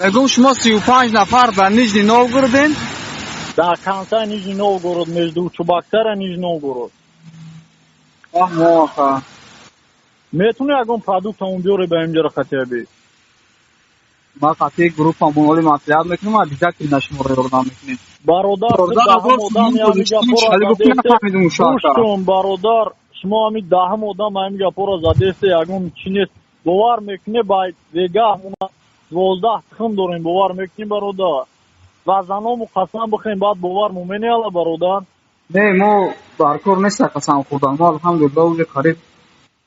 Мегӯм, шумо 35 нафар дар Нижний Новгороден? Дар конца Нижний Новгород, между Чебоксар и Нижний Новгород. Фаҳмо, ака. Метуни ягон продуктамон биёре ба инҷара хотя бы? Ма қатъи группамон оли маслиҳат мекунем, обязательно шуморо ёрдам мекунем. Бародар, даҳам одам ҳами гапора задесте. Кун, бародар, шумо ҳами даҳам одам ҳами гапора задесте, ягон чи нест. Бовар мекунӣ, ба вегаҳ 12 тухм дорем, бовар мекунӣ, бародар? Ва заному қасам бихӯрем, баъд бовар муменеала, бародар. Не, мо дар кор неста қасам хӯрдан. Мо, алҳамдулилла, уже қариб,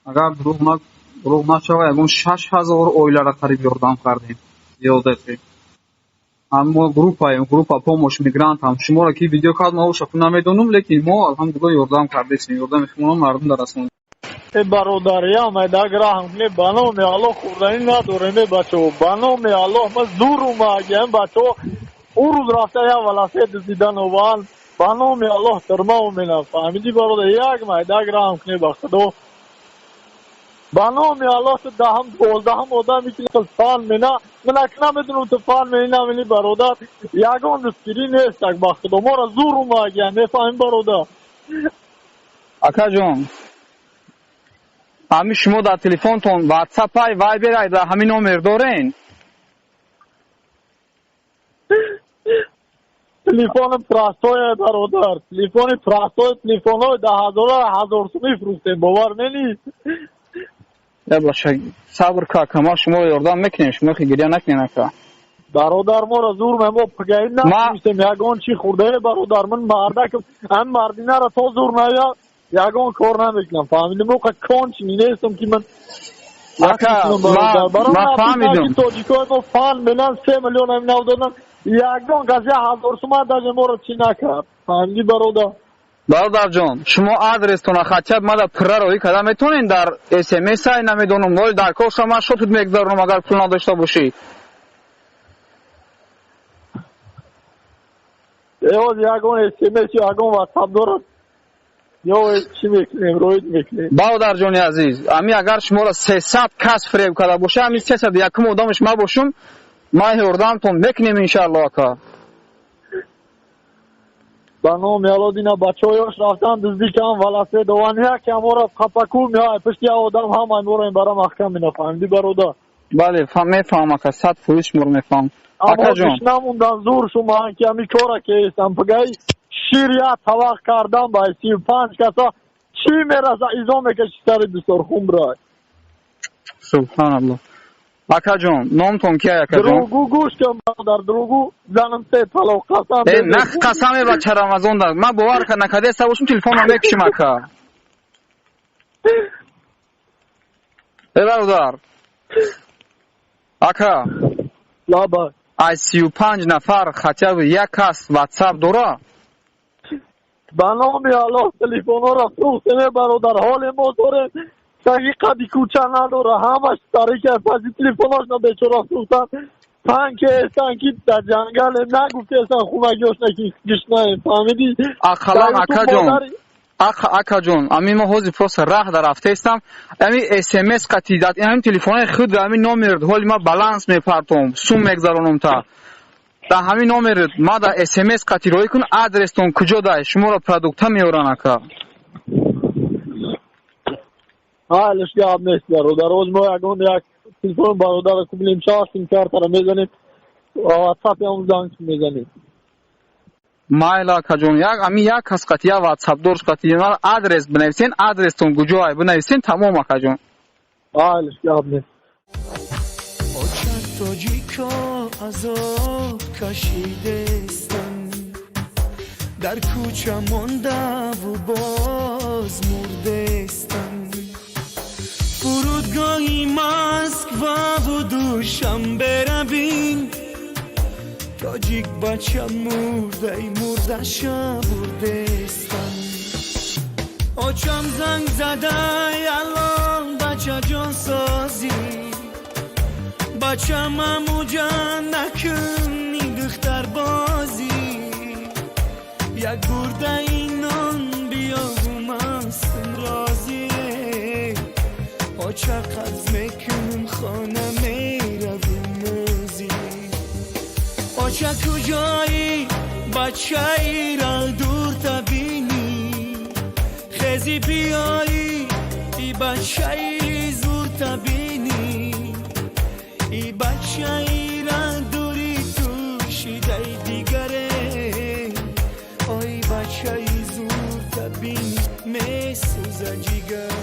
агар дурӯғ нашава, ягон 6000 оилара қариб ёрдам кардем, зиёдати. Мо группаем, группа «Помощь мигрантам». Шуморо ки видео кард, ма ошаку намедонам, лекин мо, алҳамдулилла, ёрдам кардесем, ёрдами худмонро мардум дарасондем. Э, бародар, ямайдаг раҳм кунед, ба номи Аллоҳ, хӯрданӣ надорем. Э, бачаҳо, ба номи Аллоҳ, ма зур омадем, бачаҳо. Ӯ рӯз рафта як велосипед дидан ован, ба номи Аллоҳ, тирма омедам. Фаҳмидӣ, бародар? Як майдаг раҳм кунед, ба худо, ба номи Аллоҳ. Ту даҳам, 12-ҳам одаме ки фан мена, ман ак намедонам, ту фан мени, намени, бародар, ягон дастгирӣ нестак. Ба худо, моро зур омадем, мефаҳмӣ, бародар? Акаҷон, ҳамин шумо дар телефонтон Ватсапай, Вайберай, дар ҳамин номер дорен? Телефони простое, бародар, телефони простой. Телефонҳои даҳазора ҳазор сумӣ фурӯхтем, бовар менӣ? Я баша, сабр ка, ака, ма шуморо ёрдам мекунем, шумо хи гиря накунем, ака. Бародар, моро зур мо пагаи натунистем ягон чи хӯрдае, бародар. Ман мардакам, ҳам мардинара то зур ная, ягон кор намекунам, фаҳмидӣ? Моқа кончини нестам, ки ман Ака, ма фаҳмидум. Тоҷикои мо фан мелан, 3 миллион ҳами нав додан, ягон кас як ҳазор сума даже моро чӣ накард, фаҳмидӣ, бародар? Бародарҷон, шумо адрестона хотя бы мада пурра роҳӣ карда метавонед дар смс? Ай, намедонам, оли дар кор шума, ман шотут мегузаронам, агар пул надошта бошӣ. Эоз ягон смс, ягон Ватсап дорад ё чӣ мекунем, роид мекунем. Бародарҷони азиз, ами агар шуморо 300 кас фиреб карда боша, ами 301-ум одамаш ма бошум, ман ёрдамтон мекунем, иншаалло, ака. Ба номи Алло, дина бачаҳоёш рафтан, дуздӣ кан, велосипед ован, якам ора қапаку меояд пушти як одам, ҳамаи моро бара маҳкам мена, фаҳмидӣ, бародар? Бале, мефаҳмам, ака, 100% шуморо мефаҳмам, акаҷон. Намондан зур шумо ки ами кора кестам, пагаи шир як тавақ кардан ба 35 каса чӣ мераса, изо мекаши сари дусторхун брай. Субҳаналло. Акаҷон, номтон кия, акаҷон? Дурӯғгӯ, гӯш кун, бародар, дурӯғгӯ, занам се талоқ, қасам. Э, нах, қасаме бача, Рамазон да ман бовар накардеста бошум, телефонро мекушим, ака. Э, бародар, ака. Лаба. Аз 35 нафар хотя бы як кас Ватсап дора? Ба номи Аллоҳ, телефонҳоро фурӯхтем, бародар. Ҳоле мо дорем, таги қади кӯча надора, ҳамаш тарика паси телефоношна бечора фурӯхтан. Панкестан ки дар ҷангале нагуфтестан, хунагиошна ки гишнаем, фаҳмидӣ? Ақаллан, акаҷон, акаҷон, ами мо ҳозир просто раҳ дар рафтаистам, ами смс қати ҳамин телефонои худ, ҳамин номер, ҳоли ма баланс мепартом, сум мегзаронам, та дар ҳамин номер ма дар смс қати роҳӣ кун, адрестон куҷо дай, шуморо продукта меоран, ака. Ҳалиш гап нест, бародар. Оз мо ягон як телефон бародара кублем, шава симкартара мезанем, Ватсап ям занг мезанем. Майла, акаҷон, як ами як кас қати, як ватсапдорш қати мара адрес бинависен, адрестон куҷо ай бинависен, тамом, акаҷон. Ҳалиш гап нест. Тоҷико азоб кашидестан, дар кӯча мондаву боз мурдестан. Фурудгоҳи Москваву Душанбера бин, тоҷик бача мурдай, мурдаша бурдестан. Очам занг задай: «Алло, бачаҷон, созӣ? Бача, мамуҷан накунӣ духтарбозӣ, як бурдаи нон биёву мастум розӣ. Оча, қарз мекунам, хона меравим мӯзӣ». Оча, куҷоӣ? Бачаира дурта бинӣ, хези биёӣ, и бачаи зурта бинӣ, и бачаира дури ту шидаи дигаре. Ой, бачаи зурта бинӣ, месӯза ҷигар.